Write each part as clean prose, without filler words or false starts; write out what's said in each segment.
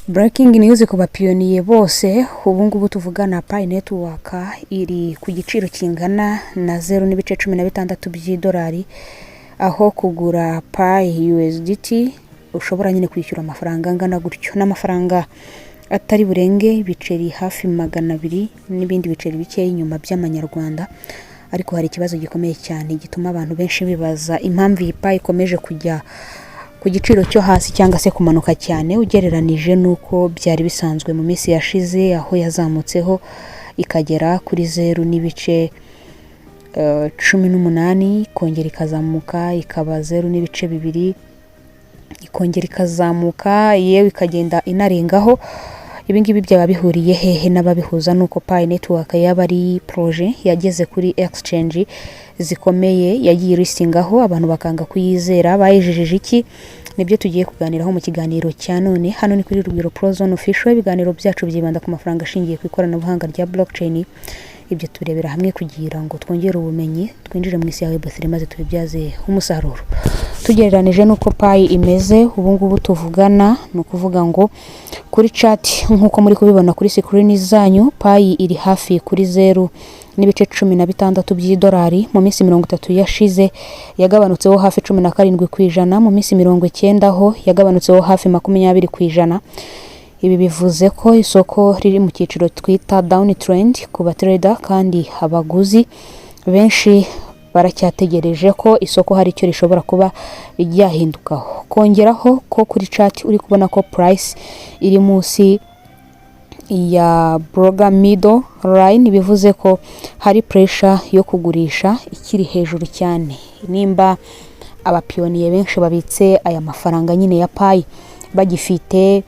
Breaking news ku bapioneer bose: ubu ngubu tuvugana, Pi Network iri ku giciro kingana na 0.16 by'idolari, aho kugura Pi USDT ushobora nyine kwishyura amafaranga angana gutyo, n'amafaranga atari burenge ibiceri hafi 200 n'ibindi biceri bikeya inyuma by'amanyarwanda. Ariko hari ikibazo gikomeye cyane gituma abantu benshi bibaza impamvu iyi Pi ikomeje kujya ku giciro cyo hasi cyangwa se kumanuka cyane ugereranije n'uko byari bisanzwe mu minsi yashize, aho yazamutseho ikagera kuri 0.18, ikongera ikazamuka ikaba 0.2, ikongera ikazamuka, yewe ikagenda inarengaho. Ibi ngibi byaba bihuriye hehe n'ababihuza nuko Pi Network yaba ari projet yageze kuri exchange zikomeye, yagiye ilistingaho, abantu bakanga kuyizera? Bayijejeje iki? Nibyo tugiye kuganiraho mu kiganiro cya none. Hano ni kuri Rugwiro Prozone Official. Ibiganiro byacu byibanda ku mafaranga ashingiye ku ikoranabuhanga rya blockchain. Ibyo turebera hamwe kugira ngo twongere ubumenyi, twinjire mu isi ya Web3 maze tubibyaze umusaruro. Tugereranije n'uko Pi imeze ubu ngubu tuvugana, ni ukuvuga ngo kuri chart, nk'uko muri kubibona kuri screen zanyu, Pi iri hafi kuri 0.16 by'idolari. Mu minsi 30 yashize yagabanutseho hafi 17%. Mu minsi 90 ho yagabanutseho hafi 20%. Ibi bivuze ko isoko riri mu cyiciro twita down trend ku batrader, kandi abaguzi benshi baracyategereje ko isoko hari icyo rishobora kuba ryahindukaho. Kongeraho ko kuri chart uri kubona ko price iri munsi ya Bollinger Middle Line, bivuze ko hari pressure yo kugurisha ikiri hejuru cyane. Nimba abapioneer benshi babitse aya mafaranga nyine ya Pi bagifite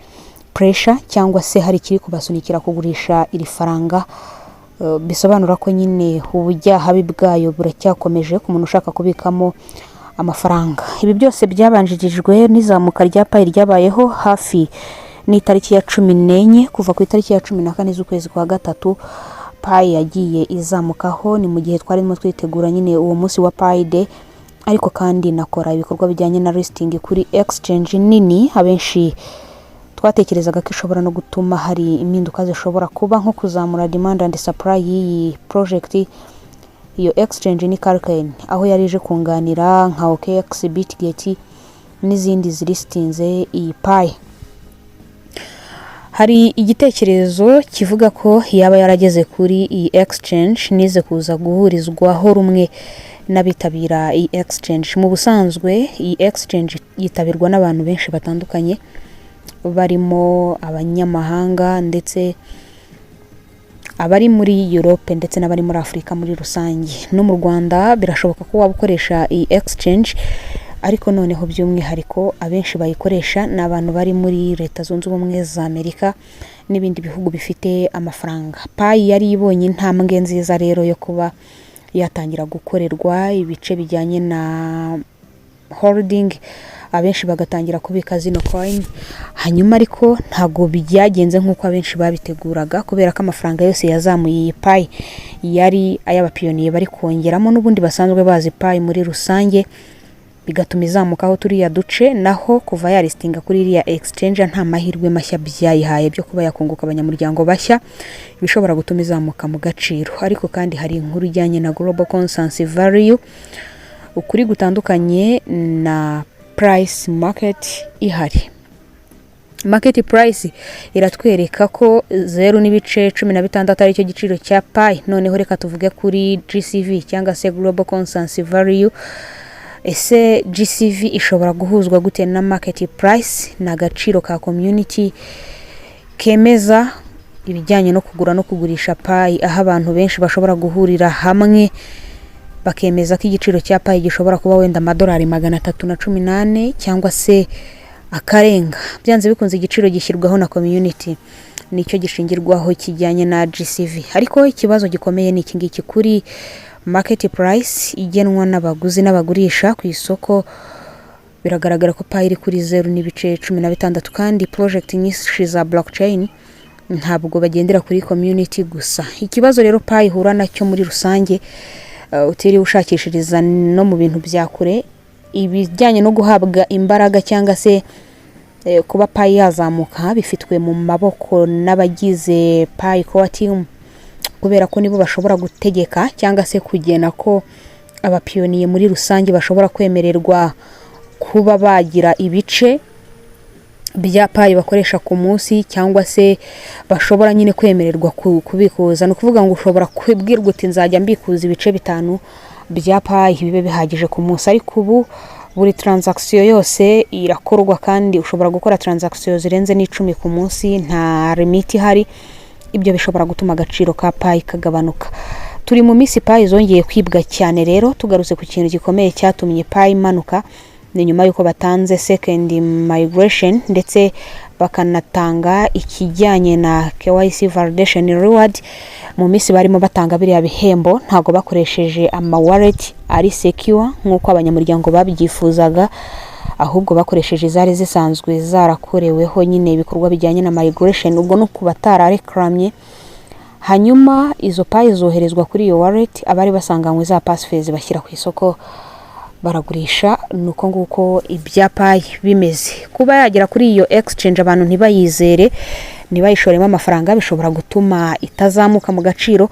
pressure cyangwa se hari ikiri kubasunikira kugurisha iri faranga, bisobanura ko nyine ubujyahabi bwayo buracyakomeje ku muntu ushaka kubikamo amafaranga. Ibi byose byabanjirijwe n'izamuka rya Pi ryabayeho hafi n'itariki ya 14. Kuva ku itariki ya 14 z'ukwezi kwa gatatu, Pi yagiye izamukaho. Ni mu gihe twarimo twitegura nyine uwo munsi wa Pi Day, ariko kandi nakora ibikorwa bijyanye na listing kuri exchange nini. Abenshi twatekerezaga ko ishobora no gutuma hari impinduka zishobora kuba, nko kuzamura demand and supply y'iyi project. Iyo exchange ni Kraken, aho yari ije kunganira nka OKX, Bitget n'izindi zilistinze iyi Pi. Hari igitekerezo kivuga ko yaba yarageze kuri iyi exchange nize kuza guhurizwaho rumwe n'abitabira iyi exchange. Mu busanzwe iyi exchange yitabirwa n'abantu benshi batandukanye, barimo abanyamahanga ndetse abari muri Europe ndetse n'abari muri Afurika muri rusange. No mu Rwanda birashoboka ko waba ukoresha iyi exchange, ariko noneho by'umwihariko abenshi bayikoresha ni abantu bari muri Leta Zunze Ubumwe za Amerika n'ibindi bihugu bifite amafaranga. Pi yari ibonye intambwe nziza rero yo kuba yatangira gukorerwa ibice bijyanye na holding, abenshi bagatangira kubika zino coin. Hanyuma ariko ntabwo byagenze nk'uko abenshi babiteguraga, kubera ko amafaranga yose yazamuye iyi Pi yari ay'abapioneer bari kongeramo n'ubundi basanzwe bazi Pi muri rusange, bigatuma izamukaho turiya duce. Naho kuva yalistinga kuri iriya exchange, nta mahirwe mashya byayihaye byo kuba yakunguka abanyamuryango bashya, ibishobora gutuma izamuka mu gaciro. Ariko kandi hari inkuru ijyanye na global consensus value, ukuri gutandukanye na price market ihari. Market price iratwereka ko 0.16 aricyo giciro cya Pi. Noneho reka tuvuge kuri GCV cyangwa se global consensus value. Ese GCV ishobora guhuzwa gute na market price? Ni agaciro ka community kemeza ibijyanye no kugura no kugurisha Pi, aho abantu benshi bashobora guhurira hamwe bakemeza ko igiciro cya Pi gishobora kuba wenda amadolari 314 cyangwa se akarenga. Byanze bikunze igiciro gishyirwaho na community, nicyo gishingirwaho kijyanye na GCV. Ariko ikibazo gikomeye ni iki ngiki: kuri market price igenwa n'abaguzi n'abagurisha ku isoko, biragaragara ko Pi iri kuri 0.16, kandi project nyinshi za blockchain ntabwo bagendera kuri community gusa. Ikibazo rero Pi ihura nacyo muri rusange, utiriwe ushakishiriza no mu bintu bya kure, ibijyanye no guhabwa imbaraga cyangwa se Kuba Pi yazamuka bifitwe mu maboko n'abagize Pi Core Team, kubera ko nibo bashobora gutegeka cyangwa se kugena ko abapioneer muri rusange bashobora kwemererwa kuba bagira ibice bya Pi bakoresha ku munsi, cyangwa se bashobora nyine kwemererwa kubikuza. Ni ukuvuga ngo ushobora kubwirwa uti: "Nzajya mbikuza ibice 5 bya Pi bibe bihagije ku munsi." Ariko ubu buri transaction yose irakorwa, kandi ushobora gukora transaction zirenze n'10 ku munsi, nta limit ihari. Ibyo bishobora gutuma agaciro ka Pi kagabanuka. Turi mu minsi Pi zongeye kwibwa cyane. Rero tugarutse ku kintu gikomeye cyatumye Pi imanuka, ni nyuma y'uko batanze second migration, ndetse bakanatanga ikijyanye na KYC validation reward. Mu minsi barimo batanga biriya bihembo, ntabwo bakoresheje ama wallet ari secure nk'uko abanyamuryango babyifuzaga, ahubwo bakoresheje izari zisanzwe zarakoreweho nyine ibikorwa bijyanye na migration, ubwo no ku batararekamye. Hanyuma izo Pi zoherezwa kuri iyo wallet, abari basanganywe za passphrase bashyira ku isoko baragurisha. Ni uko nguko ibya Pi bimeze. Kuba yagera kuri iyo exchange, abantu ntibayizere, ntibayishoremo amafaranga, bishobora gutuma itazamuka mu gaciro.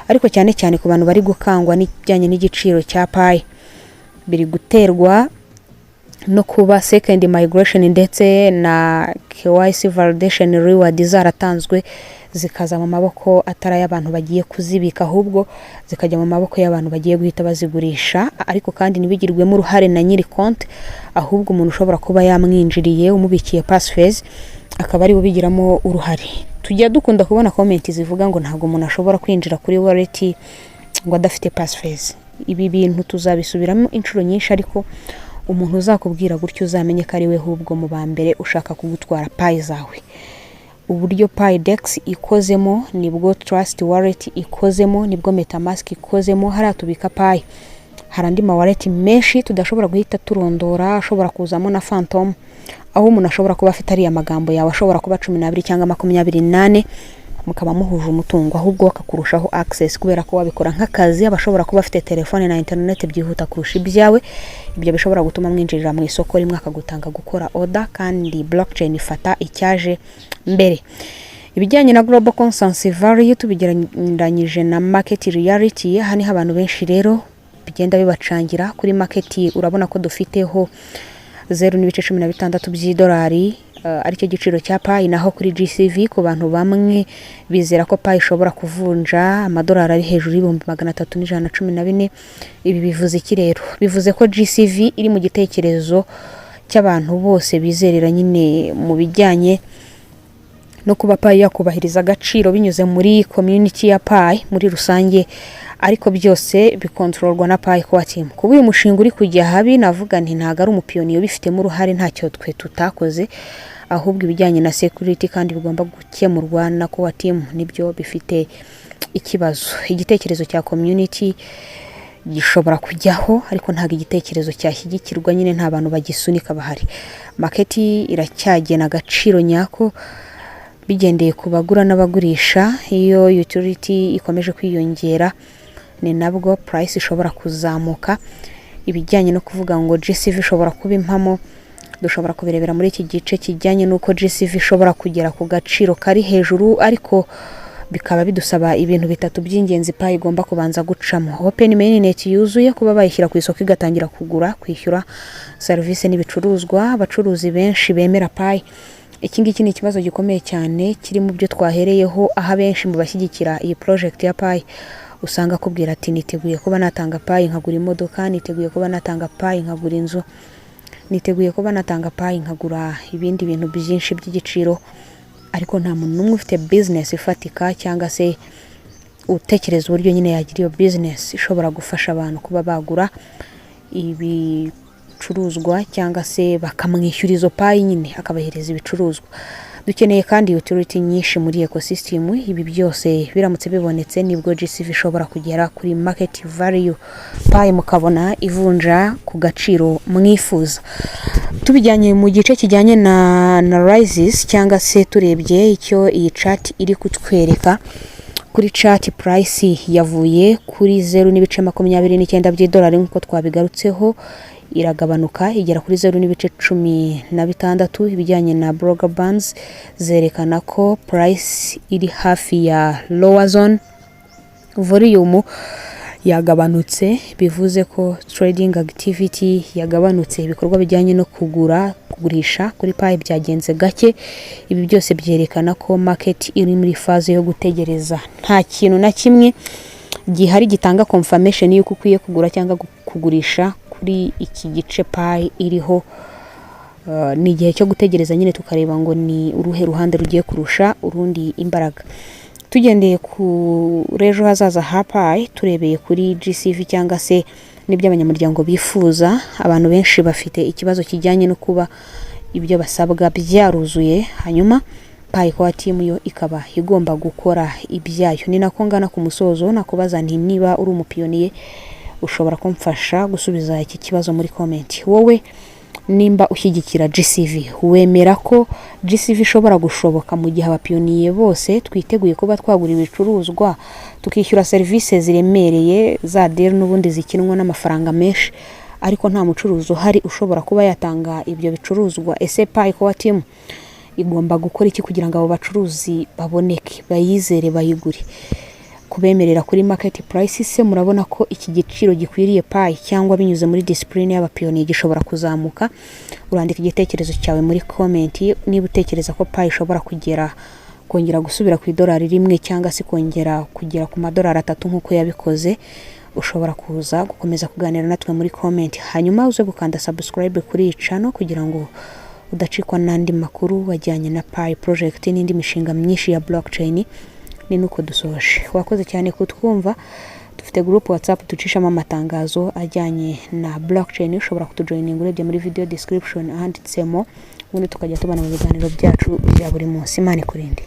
Ariko cyane cyane ku bantu bari gukangwa n'ibijyanye n'igiciro cya Pi, biri guterwa no kuba second migration ndetse na KYC validation reward zaratanzwe, zikaza mu maboko atari ay'abantu bagiye kuzibika, ahubwo zikajya mu maboko y'abantu bagiye guhita bazigurisha, ariko kandi ntibigirwemo uruhare na nyiri konti, ahubwo umuntu ushobora kuba yamwinjiriye umubikiye passphrase akaba ari we ubigiramo uruhare. Tujya dukunda kubona comment zivuga ngo ntabwo umuntu ashobora kwinjira kuri wallet ngo adafite passphrase. Ibi bintu tuzabisubiramo inshuro nyinshi, ariko umuntu uzakubwira gutyo uzamenye ko ari we ahubwo mu ba mbere ushaka kugutwara Pi zawe. Uburyo Pi DEX ikozemo nibwo Trust Wallet ikozemo, nibwo MetaMask ikozemo. Hariya tubika Pi, hari andi mawallet menshi tudashobora guhita turondora, ashobora kuzamo na Phantom, aho umuntu ashobora kuba afite ariya magambo yawe, ashobora kuba 12 cyangwa 24, mukaba muhuje umutungo, ahubwo bakakurushaho access kubera ko wabikora nk'akazi. Aba ashobora kuba afite telefone na internet byihuta kurusha ibyawe. Ibyo bishobora gutuma mwinjirira mu isoko rimwe, akagutanga gukora order, kandi blockchain ifata icyaje mbere. Ibijyanye na global consensus value tubigereranyije na market reality, aha niho abantu benshi rero bigenda bibacangira. Kuri market urabona ko dufiteho 0.16 by'idolari, aricyo giciro cya Pi. Naho kuri GCV, ku bantu bamwe bizera ko Pi ishobora kuvunja amadolari ari hejuru y'300,114. Ibi bivuze iki rero? Bivuze ko GCV iri mu gitekerezo cy'abantu bose bizerera nyine mu bijyanye no kuba Pi yakubahiriza agaciro binyuze muri community ya Pi muri rusange, ariko byose bikontororwa na Pi Core Team. Kuba uyu mushinga uri kujya habi, navuga nti ntabwo ari umupioneer ubifitemo uruhare, ntacyo twe tutakoze, ahubwo ibijyanye na security kandi bigomba gukemurwa na Core Team nibyo bifite ikibazo. Igitekerezo cya community gishobora kujyaho, ariko ntabwo igitekerezo cyashyigikirwa nyine nta bantu bagisunika bahari. Market iracyagena agaciro nyako bigendeye ku bagura n'abagurisha. Iyo utility ikomeje kwiyongera, ni nabwo price ishobora kuzamuka. Ibijyanye no kuvuga ngo GCV ishobora kuba impamo, dushobora kubirebera muri iki gice kijyanye n'uko GCV ishobora kugera ku gaciro kari hejuru, ariko bikaba bidusaba ibintu bitatu by'ingenzi Pi igomba kubanza gucamo: open mainnet yuzuye, kuba bayishyira ku isoko igatangira kugura, kwishyura serivisi n'ibicuruzwa, abacuruzi benshi bemera Pi. Iki ngiki ni ikibazo gikomeye cyane kiri mu byo twahereyeho, aho abenshi mu bashyigikira iyi project ya Pi usanga akubwira ati: "Niteguye kuba natanga Pi nkagura imodoka, niteguye kuba natanga Pi nkagura inzu, niteguye kuba natanga Pi nkagura ibindi bintu byinshi by'igiciro." Ariko nta muntu n'umwe ufite business ifatika cyangwa se utekereza uburyo nyine yagira iyo business ishobora gufasha abantu kuba bagura ibicuruzwa cyangwa se bakamwishyura izo Pi nyine akabahereza ibicuruzwa. Dukeneye kandi utility nyinshi muri ecosystem. Ibi byose biramutse bibonetse, nibwo GCV ishobora kugera kuri market value, Pi mukabona ivunja ku gaciro mwifuza. Tubijyanye mu gice kijyanye na analysis, cyangwa se turebye icyo iyi chart iri kutwereka, Kuri chart, price yavuye kuri 0.29 by'idolari nk'uko twabigarutseho, iragabanuka igera kuri 0.16. Ibijyanye na Bollinger Bands zerekana ko price iri hafi ya lower zone. Volume yagabanutse, bivuze ko trading activity yagabanutse. Ibikorwa bijyanye no kugura, kugurisha kuri Pi byagenze gake. Ibi byose byerekana ko market iri muri phase yo gutegereza. Nta kintu na kimwe gihari gitanga confirmation y'uko ukwiye kugura cyangwa kugurisha kuri iki gice Pi iriho. Ni igihe cyo gutegereza nyine, tukareba ngo ni uruhe ruhande rugiye kurusha urundi imbaraga. Tugendeye kuri ejo hazaza ha Pi, turebeye kuri GCV cyangwa se n'ibyo abanyamuryango bifuza, abantu benshi bafite ikibazo kijyanye no kuba ibyo basabwa byaruzuye, hanyuma Pi Core Team yo ikaba igomba gukora ibyayo. Ni nako ngana ku musozo, nakubaza nti: niba uri umupioneer, ushobora kumfasha gusubiza iki kibazo muri comment. Wowe nimba ushyigikira GCV, wemera ko GCV ishobora gushoboka mu gihe abapioneer bose twiteguye kuba twagura ibicuruzwa, tukishyura serivisi ziremereye za deal n'ubundi zikinwa n'amafaranga menshi, ariko nta mucuruzi uhari ushobora kuba yatanga ibyo bicuruzwa? Ese Pi Core Team igomba gukora iki kugira ngo abo bacuruzi baboneke, bayizere, bayigure? Kubemerera kuri market price se, murabona ko iki giciro gikwiriye Pi, cyangwa binyuze muri discipline y'abapioneer gishobora kuzamuka? Urandika igitekerezo cyawe muri comment. Niba utekereza ko Pi ishobora kugera, kongera gusubira ku idolari 1 cyangwa se kongera kugera ku madolari 3 nk'uko yabikoze, ushobora kuza gukomeza kuganira natwe muri comment. Hanyuma uze gukanda subscribe kuri iyi channel kugira ngo udacikwa n'andi makuru wajyanye na Pi Project n'indi mishinga myinshi ya blockchain. Ni nuko dusoje. Wakoze cyane kutwumva. Dufite group WhatsApp ducishamo amatangazo ajyanye na blockchain. Ushobora kutujoininga urebye muri video description ahanditsemo, ubundi tukajya tubana mu biganiro byacu bya buri munsi. Imana ikurinde.